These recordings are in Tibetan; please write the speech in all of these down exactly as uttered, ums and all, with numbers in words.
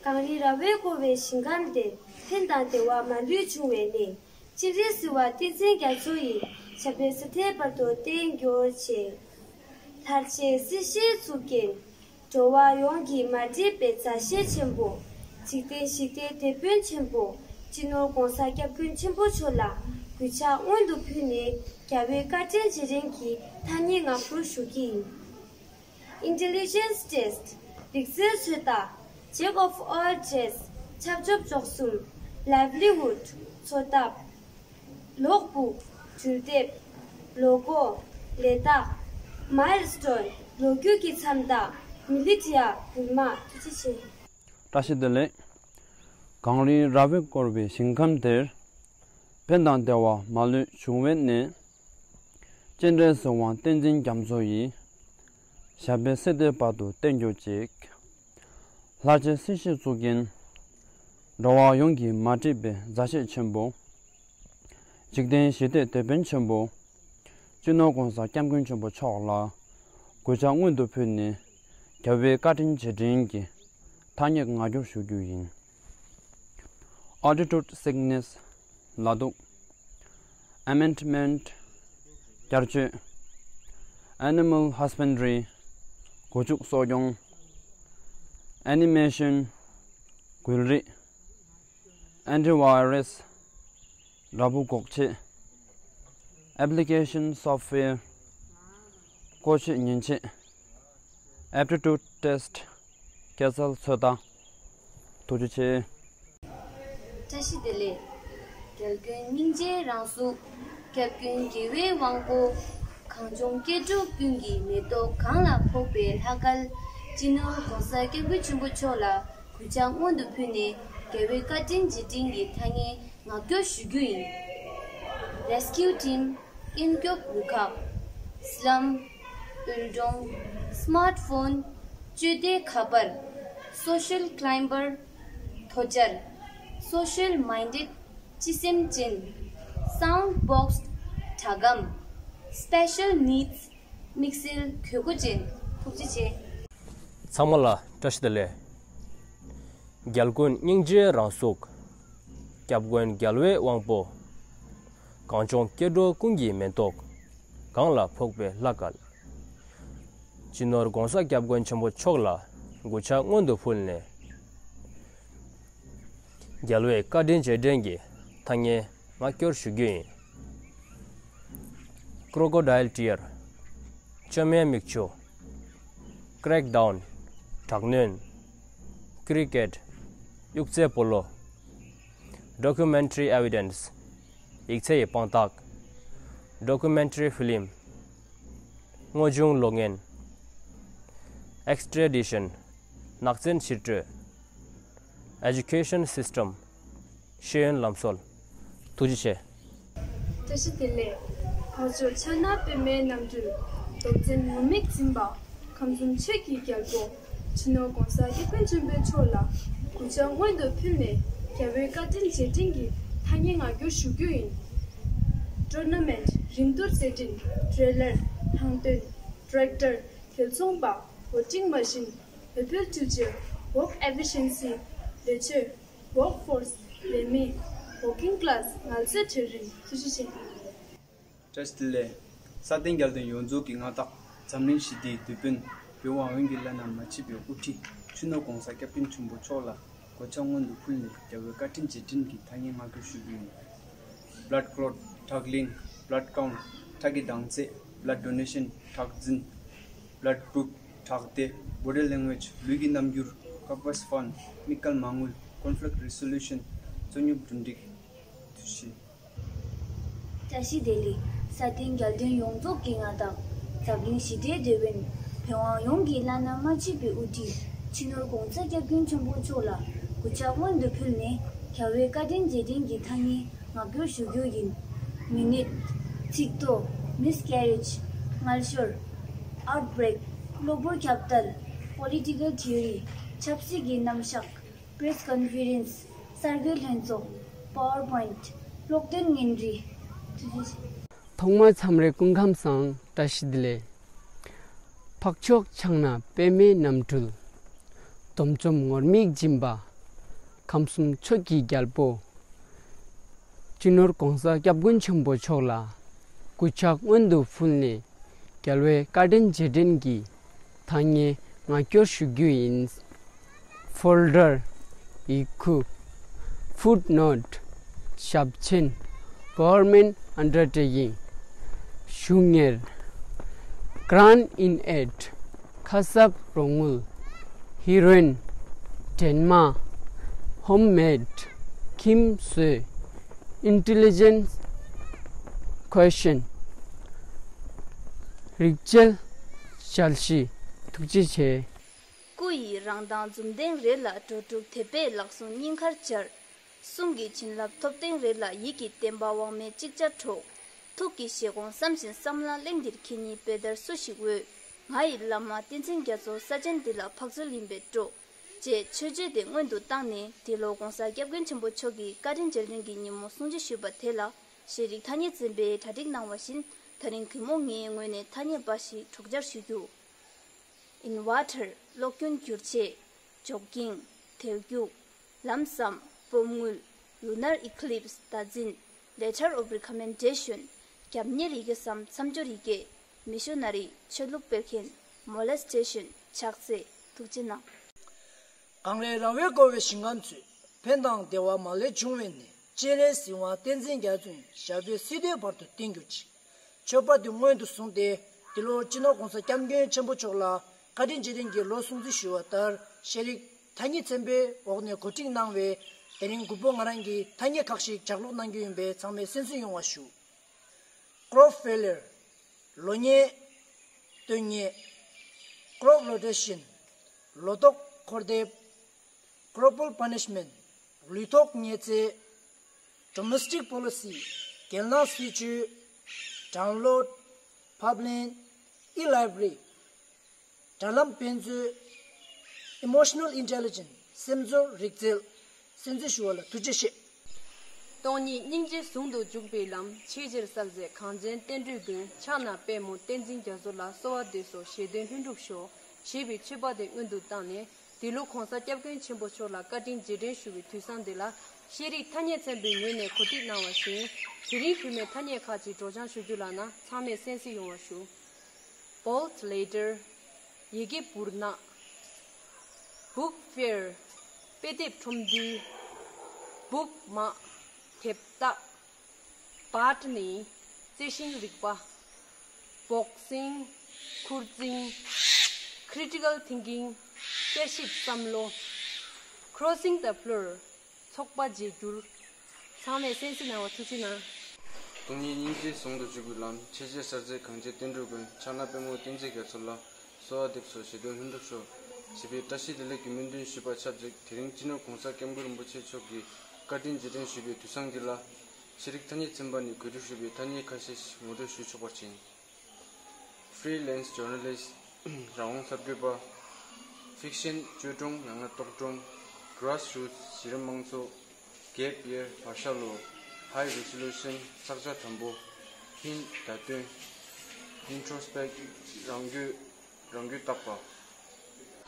གངས་རི་ར་བས་བསྐོར་བའི་ཞིང་ཁམས་དེར། ཕན་དང་བདེ་བ་མ་ལུས་འབྱུང་བའི་གནས། སྤྱན་རས་གཟིགས་དབང་བསྟན་འཛིན་རྒྱ་མཚོ་ཡི། ཞབས་པད་སྲིད་མཐའི་བར་དུ་བརྟན་གྱུར་ཅིག། ལྷར་བཅས་སྲིད་ཞིའི་གཙུག་རྒྱན། འགྲོ་བ་ཡོངས་ཀྱི་མ་འདྲིས་པའི་མཛའ་བཤེས་ཆེན་པོ། འཇིག་རྟེན་ཞི་བདེའི་དེད་དཔོན་ཆེན་པོ། སྤྱི་ནོར་༧གོང་ས་༧སྐྱབས་མགོན་ཆེན་པོ་མཆོག་ལ་གུས་ཕྱག་སྔོན་དུ་ཕུལ་ནས། རྒྱལ་བའི་བཀའ་དྲིན་རྗེས་དྲན་གྱི་ཐ་སྙད་ངག་སྐྱོར་ཞུ་གི་ཡིན། Intelligence Test། རིག་རྩལ་ཚོད་ལྟ། Jack of all trades། ཆབ་ཆོབ་འཇོག་གསུམ། Livelihood། འཚོ་ཐབས། ལོག་ཕུག། འགྲུལ་འདེབས། ལོ་གོ། ལས་རྟགས། Milestone། ལོ་རྒྱུས་ཀྱི་མཚམས་རྟགས། Militia། འགུལ་དམག། ཐུགས་རྗེ་ཆེ། བཀྲ་ཤིས་བདེ་ལེགས། གངས་རི་ར་བས་བསྐོར་བའི་ཞིང་ཁམས་དེར། ཕན་དང་བདེ་བ་མ་ལུས་འབྱུང་བའི་གནས། སྤྱན་རས་གཟིགས་དབང་བསྟན་འཛིན་རྒྱ་མཚོ་ཡི། ཞབས་པད་སྲིད་མཐའི་བར་དུ་བརྟན་གྱུར་ཅིག། ལྷར་བཅས་སྲིད་ཞིའི་གཙུག་རྒྱན། འགྲོ་བ་ཡོངས་ཀྱི་མ་འདྲིས་པའི་མཛའ་བཤེས་ཆེན་པོ། འཇིག་རྟེན་ཞི་བདེའི་དེད་དཔོན་ཆེན་པོ། སྤྱི་ནོར་༧གོང་ས་༧སྐྱབས་མགོན་ཆེན་པོ་མཆོག་ལ་གུས་ཕྱག་སྔོན་དུ་ཕུལ་ནས། རྒྱལ་བའི་བཀའ་དྲིན་རྗེས་དྲན་གྱི་ཐ་སྙད་ངག་སྐྱོར་ཞུ་རྒྱུ་ཡིན། Altitude Sickness། ལ་དུག Amendment། བསྐྱར་བཅོས། Animal Husbandry། སྒོ་ཕྱུགས་གསོ་སྐྱོང་། Animation། འགུལ་རིས། Antivirus། འདྲ་པོ་འགོག་ཆེད། Application Software། བཀོལ་སྤྱོད་མཉེན་ཆས། Aptitude Test། སྐྱེད་ཚལ་ཚོད་ལྟ། ཐུགས་རྗེ་ཆེ། བཀྲ་ཤིས་བདེ་ལེགས། རྒྱལ་ཀུན་སྙིང་རྗེའི་རང་གཟུགས། སྐྱབས་མགོན་རྒྱལ་བའི་དབང་པོ། གངས་ལྗོངས་སྐྱེ་འགྲོ་ཀུན་གྱི་མེ་ཏོག་གང་ལ་ཕོག་པའི་ལྷ་སྐལ། སྤྱི་ནོར་༧གོང་ས་༧སྐྱབས་མགོན་ཆེན་པོ་མཆོག་ལ་གུས་ཕྱག་སྔོན་དུ་ཕུལ་ནས། རྒྱལ་བའི་བཀའ་དྲིན་རྗེས་དྲན་གྱི་ཐ་སྙད་ངག་སྐྱོར་ཞུ་རྒྱུ་ཡིན། Rescue Team། ཀུན་སྐྱོབ་རུ་ཁག Slum། འོས་སྦྱོང་། Smartphone། སྤྱོད་བདེའི་ཁ་པར། Social Climber། དོ་འཆར། Social Minded། སྤྱི་སེམས་ཅན། Sound Box། སྒྲ་སྒམ། Special Needs། དམིགས་བསལ་དགོས་མཁོ་ཅན། ཐུགས་རྗེ་ཆེ། ཚང་མ་ལ་བཀྲ་ཤིས་བདེ་ལེགས། རྒྱལ་ཀུན་སྙིང་རྗེའི་རང་གཟུགས། སྐྱབས་མགོན་རྒྱལ་བའི་དབང་པོ། གངས་ལྗོངས་སྐྱེ་འགྲོ་ཀུན་གྱི་མེ་ཏོག་གང་ལ་ཕོག་པའི་ལྷ་སྐལ། སྤྱི་ནོར་༧གོང་ས་༧སྐྱབས་མགོན་ཆེན་པོ་མཆོག་ལ་གུས་ཕྱག་སྔོན་དུ་ཕུལ་ནས། རྒྱལ་བའི་བཀའ་དྲིན་རྗེས་དྲན་གྱི་ཐ་སྙད་ངག་སྐྱོར་ཞུ་རྒྱུ་ཡིན། Crocodile Tear། བཅོམ་ཡས་མིག་ཆུ། Crackdown། དྲག་གནོན། Cricket། དབྱུག་རྩེད་སྤོ་ལོ། Documentary Evidence། ཡིག་ཚད་ཀྱི་དཔང་རྟགས། Documentary Film། དངོས་བྱུང་ལོ་ངན། Extradition། ནག་འཛིང་ཕྱིར་སྤྲོད། Education System། ཤེས་ཡོན་ལམ་སྲོལ། ཐུགས་རྗེ་ཆེ། བཀྲ་ཤིས་བདེ་ལེགས། འཕགས་མཆོག་ཕྱག་ན་པདྨའི་རྣམ་འཕྲུལ། རྡོ་རྗེ་ངུར་སྨྲིག་འཛིན་པ། ཁམས་གསུམ་ཆོས་ཀྱི་རྒྱལ་པོ། སྤྱི་ནོར་༧གོང་ས་༧སྐྱབས་མགོན་ཆེན་པོ་མཆོག་ལ་གུས་ཕྱག་སྔོན་དུ་ཕུལ་ནས། རྒྱལ་བའི་བཀའ་དྲིན་རྗེས་དྲན་གྱི་ཐ་སྙད་ངག་སྐྱོར་ཞུ་རྒྱུ་ཡིན། Tournament། རིན་བསྡུར་རྩེད་འགྲན། Trailer། ལྷག་དོན། Director། དེ་མཚུངས་པ། Voting Machine། འོས་འཕེན་འཕྲུལ་ཆས། Work Efficiency། ལས་ཆོད། Workforce། ལས་མི། Working Class། ངལ་རྩོལ་གྲལ་རིམ། ཐུགས་རྗེ་ཆེ། བཀྲ་ཤིས་བདེ་ལེགས། ས་སྟེང་རྒྱལ་དོན་ཡོངས་རྫོགས་ཀྱི་མངའ་བདག་འཛམ་གླིང་ཞི་བདེའི་དེད་དཔོན། བོད་དབང་དབྱིན་གྱི་བླ་ན་མ་མཆིས་པའི་དབུ་ཁྲིད། སྤྱི་ནོར་༧གོང་ས་༧སྐྱབས་མགོན་ཆེན་པོ་མཆོག་ལ་གུས་ཕྱག་སྔོན་དུ་ཕུལ་ནས། རྒྱལ་བའི་བཀའ་དྲིན་རྗེས་དྲན་གྱི་ཐ་སྙད་ངག་སྐྱོར་ཞུ་རྒྱུ་ཡིན། Blood Clot། ཁྲག་ལིང་། Blood Count། ཁྲག་གི་གྲངས་ཚད། Blood Donation། ཁྲག་འཛིན། Blood Group། ཁྲག་སྡེ། Body Language། ལུས་ཀྱི་རྣམ་འགྱུར། Corpus Fund། དམིགས་བཀར་མ་དངུལ། Conflict Resolution། རྩོད་རྙོག་གྲ་སྒྲིག། ཐུགས་རྗེ་ཆེ། བཀྲ་ཤིས་བདེ་ལེགས། ས་སྟེང་རྒྱལ་དོན་ཡོངས་རྫོགས་ཀྱི་མངའ་བདག་འཛམ་གླིང་ཞི་བདེའི་དེད་དཔོན། བོད་དབང་ཡོངས་ཀྱི་བླ་ན་མ་མཆིས་པའི་དབུ་ཁྲིད། སྤྱི་ནོར་༧གོང་ས་༧སྐྱབས་མགོན་ཆེན་པོ་མཆོག་ལ་གུས་ཕྱག་སྔོན་དུ་ཕུལ་ནས། རྒྱལ་བའི་བཀའ་དྲིན་རྗེས་དྲན་གྱི་ཐ་སྙད་ངག་སྐྱོར་ཞུ་རྒྱུ་ཡིན། Minute། ཚིག་ཐོ། Miscarriage། མངལ་ཤོར། Outbreak། གློ་བུར་ཁྱབ་གདལ། Political Theory། ཆབ་སྲིད་ཀྱི་རྣམ་གཞག Press Conference། གསར་འགོད་ལྷན་ཚོགས། PowerPoint། ཀློག་འདོན་བརྙན་འཕྲིན། ཐུགས་རྗེ་ཆེ། ཐོག་མར་མཚམས་རེ་སྐུ་ཁམས་བཟང་། བཀྲ་ཤིས་བདེ་ལེགས། འཕགས་མཆོག་ཕྱག་ན་པདྨའི་རྣམ་འཕྲུལ། སྡོམ་བཅོམ་ངུར་སྨྲིག་འབྱིན་པ། ཁམས་གསུམ་ཆོས་ཀྱི་རྒྱལ་པོ། སྤྱི་ནོར་༸གོང་ས་༸སྐྱབས་མགོན་ཆེན་པོ་མཆོག་ལ་གུས་ཕྱག་སྔོན་དུ་ཕུལ་ནས། རྒྱལ་བའི་བཀའ་དྲིན་རྗེས་དྲན་གྱི་ཐ་སྙད་ངག་སྐྱོར་ཞུ་རྒྱུ་ཡིན། Folder, ཡིག་ཁུ། Footnote, ཞབས་མཆན། Government undertaking, ཞུ་གཉེར། Grant in aid, ཁ་གསབ་རོགས་དངུལ། Heroine, འདྲེན་མ། Homemade, ཁྱིམ་བཟོས། Intelligence quotient, རིག་རྩལ་འཆར་གཞི། ཐུགས་རྗེ་ཆེ། སྐུ་ཡི་རང་མདངས་འཛུམ་ལྡན་རེ་ལ་འགྲོ་དྲུག་དད་པས་ལག་ཟུང་སྙིང་ཁར་སྦྱར། གསུང་གི་བྱིན་རླབས་ཐོབ་ལྡན་རེ་ལ་ཡིད་ཀྱི་བརྟན་པ་དབང་མེད་ཅིག་ཅར་འཕྲོག། ཐུགས་ཀྱི་བཞེད་དགོངས་བསམ་བཞིན་བསམ་ལ་གླེང་འདིར་ཁྱེད་ཉིད་དཔེ་ལྟར་སུ་ཞིག་འོས། ང་ཡི་བླ་མ་བསྟན་འཛིན་རྒྱ་མཚོ་ས་ཆེན་འདི་ལ་འཕགས་ཚུལ་ཡིན་པས་སྤྲོ། ཅེས་མཆོད་བརྗོད་དེ་སྔོན་དུ་བཏང་ནས་འདི་ལོ་༸གོང་ས་༸སྐྱབས་མགོན་ཆེན་པོ་མཆོག་གི་བཀའ་དྲིན་རྗེས་དྲན་གྱི་ཉིན་མོ་སྲུང་བརྩི་ཞུས་པ་དེ་ལ་ཤེས་རིག་ཐ་སྙད་ཚན་པས་གྲ་སྒྲིག་གནང་བ་བཞིན་ད་རིང་གུས་མོ་ངའི་ངོས་ནས་ཐ་སྙད་འབའ་ཞིག་སྒྲོག་སྦྱར་ཞུ་རྒྱུ། In water, གློག་རྒྱུན་འགྱུར་བྱེད། ཇོག་ཀིང་། དལ་རྒྱུག། ལམ་སམ། སྤོམ་དངུལ། Lunar eclipse, བརྡ་འཛིན། Letter of recommendation, རྒྱབ་གཉེར་ཡི་གེ་སམ་མཚམས་སྦྱོར་ཡི་གེ། Missionary, ཆོས་ལུགས་སྤེལ་མཁན། Molestation, ཕྱག་འཚལ། ཐུགས་རྗེ་གནང་། གངས་རིའི་ར་བས་བསྐོར་བའི་ཞིང་ཁམས་ཚོས། ཕན་དང་བདེ་བ་མ་ལུས་འབྱུང་བའི་གནས། སྤྱན་རས་གཟིགས་དབང་བསྟན་འཛིན་རྒྱ་མཚོའི་ཞབས་པད་སྲིད་མཐའི་བར་དུ་བརྟན་གྱུར་ཅིག། མཆོད་པ་འདི་སྔོན་དུ་བཟུང་སྟེ་འདི་ལོར་སྤྱི་ནོར་༸གོང་ས་༸སྐྱབས་མགོན་ཆེན་པོ་མཆོག་ལ་བཀའ་དྲིན་རྗེས་དྲན་གྱི་ལོ་སྲུང་བརྩི་ཞུ་བ་ལྟར། ཤེས་རིག་ཐ་སྙད་ཚན་པའི་འོག་ནས་གོ་སྒྲིག་གནང་བའི་དེ་རིང་གུས་པོ་ང་རང་གིས་ཐ་སྙད་ཁག་ཞིག་ལྗགས་ཀློག་གནང་རྒྱུ་ཡིན་པས་ཚང་མས་གསན་གཟིགས་ཡོང་བ་ཞུ། Crop failure, ལོ་ཉེས། སྟོན་ཉེས། Crop rotation, ལོ་ཏོག་འཁོར་འདེབས། Corporal punishment, ལུས་ཐོག་མཉེས་ཚེ། Domestic policy, རྒྱལ་ནང་སྲིད་ཇུས། Download, ཕབ་ལེན། E-library, དྲ་ལམ་དཔེ་མཛོད། Emotional intelligence, སེམས་ཚོར་རིག་རྩལ། གསན་གཟིགས་ཞུ་བ་ལ་ཐུགས་རྗེ་ཆེ། སྟོང་ཉིད་སྙིང་རྗེ་ཟུང་དུ་འཇུག་པའི་ལམ། ཆེས་ཆེར་གསལ་མཛད་གངས་ཅན་བསྟན་འགྲོའི་མགོན། ཕྱག་ན་པདྨོ་བསྟན་འཛིན་རྒྱ་མཚོ་ལ། གསོལ་བ་འདེབས་སོ་བཞེད་དོན་ལྷུན་གྲུབ་ཤོག། ཞེས་པའི་མཆོད་པ་དེ་སྔོན་དུ་བཏང་ནས། འདི་ལོ་༸གོང་ས་༸སྐྱབས་མགོན་ཆེན་པོ་མཆོག་ལ་བཀའ་དྲིན་རྗེས་དྲན་ཞུ་བའི་དུས་བཟང་འདི་ལ། ཤེས་རིག་ཐ་སྙད་ཚན་པའི་ངོས་ནས་གོ་སྒྲིག་གནང་བ་བཞིན། དེ་རིང་གུས་མོས་ཐ་སྙད་ཁག་ཅིག་སྒྲོག་སྦྱང་ཞུ་རྒྱུ་ལགས་ན། ཚང་མས་གསན་གཟིགས་ཡོང་བ་ཞུ། Bolt Later, ཡི་གེ་འབུར་ནག། Book Fair, དཔེ་དེབ་ཁྲོམ་འདུས། Bookmark, དེབ་རྟགས། Botany, རྩི་ཤིང་རིག་པ། Boxing, ཁུར་འཛིང་། Critical Thinking, དཔྱད་ཞིབ་བསམ་བློ། Crossing the Floor, ཚོགས་པ་བརྗེ་བསྒྱུར། ཚང་མས་གསན་གཟིགས་གནང་བར་ཐུགས་རྗེ་གནང་། སྟོང་ཉིད་སྙིང་རྗེ་ཟུང་དུ་འཇུག་པའི་ལམ། ཆེས་ཆེར་གསལ་མཛད་གངས་ཅན་བསྟན་འགྲོའི་མགོན། ཕྱག་ན་པདྨོ་བསྟན་འཛིན་རྒྱ་མཚོ་ལ། གསོལ་བ་འདེབས་སོ་བཞེད་དོན་ལྷུན་གྲུབ་ཤོག། ཞེས་པའི་བཀྲ་ཤིས་བདེ་ལེགས་ཀྱི་སྨོན་འདུན་ཞུས་པ་ཆབས་ཅིག། དེ་རིང་སྤྱི་ནོར་༸གོང་ས་༸སྐྱབས་མགོན་རིན་པོ་ཆེ་མཆོག་གི་བཀའ་དྲིན་རྗེས་དྲན་ཞུ་བའི་དུས་བཟང་འདི་ལ། ཤེས་རིག་ཐ་སྙད་ཚན་པ་ནས་གོ་སྒྲིག་ཞུས་པའི་ཐ་སྙད་ཁ་ཤས་ཤིག་ངོ་སྤྲོད་ཞུ་ཆོག་པར་བྱིན། Freelance journalist, རང་དབང་གསར་འགོད་པ། Fiction, བཅོས་སྒྲུང་ཡང་ན་རྟོག་སྒྲུང་། Grassroots, གཞི་རིམ་དམངས་ཚོགས། Gap Year, བར་ཤ་ལོ། High Resolution, བསགས་ཆ་དམ་པོ། Hint, བརྡ་སྟོན། Introspect, རང་རྒྱུད། རང་རྒྱུད་བརྟག་པ།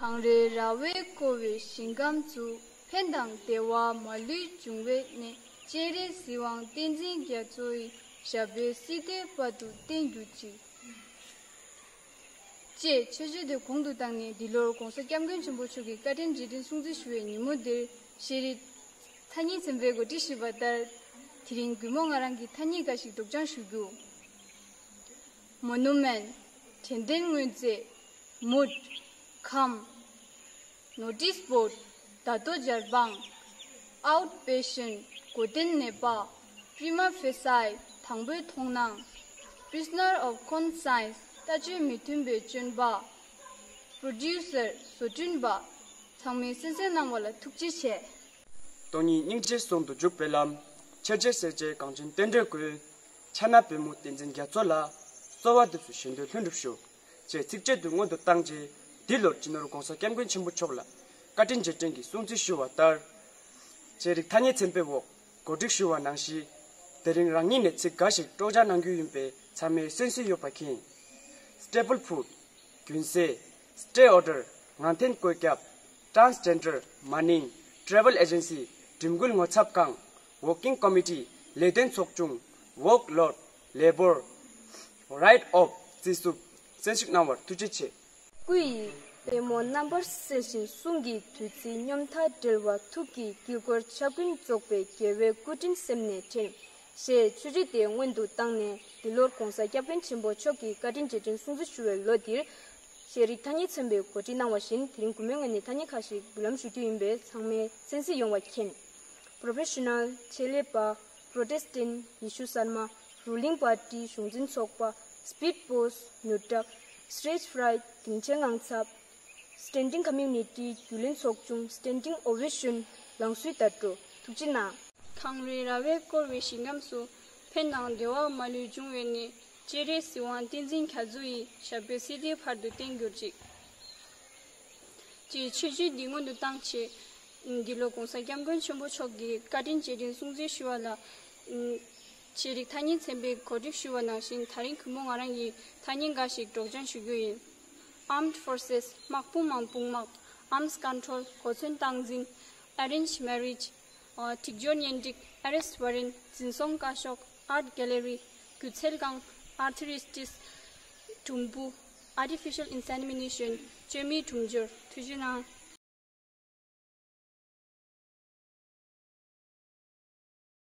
གངས་རིའི་ར་བས་བསྐོར་བའི་ཞིང་ཁམས་སུ། ཕན་དང་བདེ་བ་མ་ལུས་འབྱུང་བའི་གནས། སྤྱན་རས་གཟིགས་དབང་བསྟན་འཛིན་རྒྱ་མཚོ་ཡི། ཞབས་པད་སྲིད་མཐའི་བར་དུ་བརྟན་གྱུར་ཅིག། ཅེས་མཆོད་བརྗོད་དེ་གོང་དུ་བཏང་ནས། འདི་ལོར་༸གོང་ས་༸སྐྱབས་མགོན་ཆེན་པོ་མཆོག་གི་བཀའ་དྲིན་རྗེས་དྲན་སྲུང་བརྩི་ཞུ་བའི་ཉིན་མོ་འདིར། ཤེས་རིག་ཐ་སྙད་ཚན་པས་གོ་སྒྲིག་ཞུས་པ་ལྟར། དེ་རིང་གུས་མོ་ང་རང་གིས་ཐ་སྙད་འགའ་ཞིག་སྒྲོག་སྦྱང་ཞུ་རྒྱུ། Monument, དྲན་རྟེན་དངོས་རྫས། Mood, calm. Notice board, བརྡ་ཐོ་སྦྱར་དཔང་། Outpatient, སྒོ་བསྟེན་ནད་པ། Prima facie, དང་པོའི་མཐོང་སྣང་། Prisoner of conscience, ལྟ་སྤྱོད་མི་མཐུན་པའི་སྐྱོན་པ། Producer, བཟོ་སྐྲུན་པ། ཚང་མས་གསན་གཟིགས་གནང་བ་ལ་ཐུགས་རྗེ་ཆེ། སྟོང་ཉིད་སྙིང་རྗེ་ཟུང་དུ་འཇུག་པའི་ལམ། ཆེས་ཆེར་གསལ་མཛད་གངས་ཅན་བསྟན་འགྲོའི་མགོན། ཕྱག་ན་པདྨོ་བསྟན་འཛིན་རྒྱ་མཚོ་ལ། གསོལ་བ་འདེབས་སོ་བཞེད་དོན་ལྷུན་གྲུབ་ཤོག། ཅེས་ཚིགས་བཅད་དུ་སྔོན་དུ་བཏང་རྗེས། འདི་ལོར་སྤྱི་ནོར་༸གོང་ས་༸སྐྱབས་མགོན་ཆེན་པོ་མཆོག་ལ་བཀའ་དྲིན་རྗེས་དྲན་གྱི་སྲུང་བརྩི་ཞུ་བ་ལྟར། ཤེས་རིག་ཐ་སྙད་ཚན་པའི་འོག་གོ་སྒྲིག་ཞུ་བ་ནང་བཞིན། དེ་རིང་རང་ཉིད་ནས་ཚིག་འགའ་ཞིག་སྒྲོག་སྦྱང་གནང་རྒྱུ་ཡིན་པས་ཚང་མས་གསན་གཟིགས་ཡོད་པ་མཁྱེན། Staple food, རྒྱུན་ཟས། Stay order, ངང་འཐེན་བཀོད་ཁྱབ། Transgender, མ་ནིང་། Travel Agency། སྒྲིག་འགོད་ངོ་ཚབ་ཁང་། Working Committee། ལས་དོན་ཚོགས་ཆུང་། Workload། Labour། Write-up། རྩིས་སུབ། གསན་ཞིབ་གནང་བར་ཐུགས་རྗེ་ཆེ། སྐུ་ཡི་པད་མོ་རྣམ་པར་གསལ་ཞིང་། གསུང་གི་བདུད་རྩིས་སྙོམས་མཐའ་བསྒྲིལ་བ། ཐུགས་ཀྱི་དཀྱིལ་འཁོར་ཕྱག་ཀུན་རྫོགས་པའི། རྒྱལ་བའི་སྐུ་དྲིན་སེམས་ནས་དྲན། ཞེས་ཆུ་རི་དེ་སྔོན་དུ་བཏང་ནས། འདི་ལོར་༧གོང་ས་༧སྐྱབས་མགོན་ཆེན་པོ་མཆོག་གི་བཀའ་དྲིན་རྗེས་དྲན་སྲུང་བརྩི་ཞུ་བའི་ལོ་འདིར། ཤེས་རིག་ཐ་སྙད་ཚན་པས་གོ་སྒྲིག་གནང་བ་བཞིན། དེ་རིང་གུས་མོའི་ངོས་ནས་ཐ་སྙད་ཁག་ཞིག་འབུལ་ལམ་ཞུ་རྒྱུ་ཡིན་པས། ཚང་མས་གསན་གཟིགས་ཡོང་བ་མཁྱེན། Professional། ཆེད་ལས་པ། Protestant། ཡེ་ཤུ་གསར་མ། Ruling Party། གཞུང་འཛིན་ཚོགས་པ། Speed Post། མྱུར་བསྒྲགས། Stage Fright། སྡིངས་ཆའི་ངང་ཚབ། Standing Community། རྒྱུས་ལོན་ཚོགས་ཆུང་། Standing Ovation། ལང་ཚོའི་ཟླ་གྲོགས། ཐུགས་རྗེ་གནང་། གངས་རི་ར་བས་བསྐོར་བའི་ཞིང་ཁམས་སུ། ཕན་དང་བདེ་བ་མ་ལུས་འབྱུང་བའི་གནས། སྤྱན་རས་གཟིགས་དབང་བསྟན་འཛིན་རྒྱ་མཚོ་ཡི། ཞབས་པད་སྲིད་མཐའི་བར་དུ་བརྟན་གྱུར་ཅིག་ཅེས་ཆོས་བརྒྱུད་འདི་སྔོན་དུ་བཏང་ཆེད། འདི་ལོ་༧གོང་ས་༧སྐྱབས་མགོན་ཆེན་པོ་མཆོག་གི་བཀའ་དྲིན་རྗེས་དྲན་སྲུང་བརྩི་ཞུ་བ་ལ། ཤེས་རིག་ཐ་སྙད་ཚན་པས་གོ་སྒྲིག་ཞུ་བ་ནང་བཞིན། ད་རིང་གུས་མོ་ང་རང་གིས་ཐ་སྙད་འགའ་ཞིག་སྒྲོག་སྦྱང་ཞུ་རྒྱུ་ཡིན། Armed Forces། དམག་དཔུང་། དམག་དཔུང་དམག Arms Control། གོ་མཚོན་སྟངས་འཛིན། Arranged Marriage། སྒྲིག་སྦྱོར་གཉེན་སྒྲིག Arrest Warrant། འཛིན་བཟུང་བཀའ་ཤོག Art Gallery། སྒྱུ་རྩལ་ཁང་། Arthritis། གྲུམ་བུ། Artificial Insemination། བཅོས་མའི་གྲུམ་སྦྱོར། ཐུགས་རྗེ་གནང་།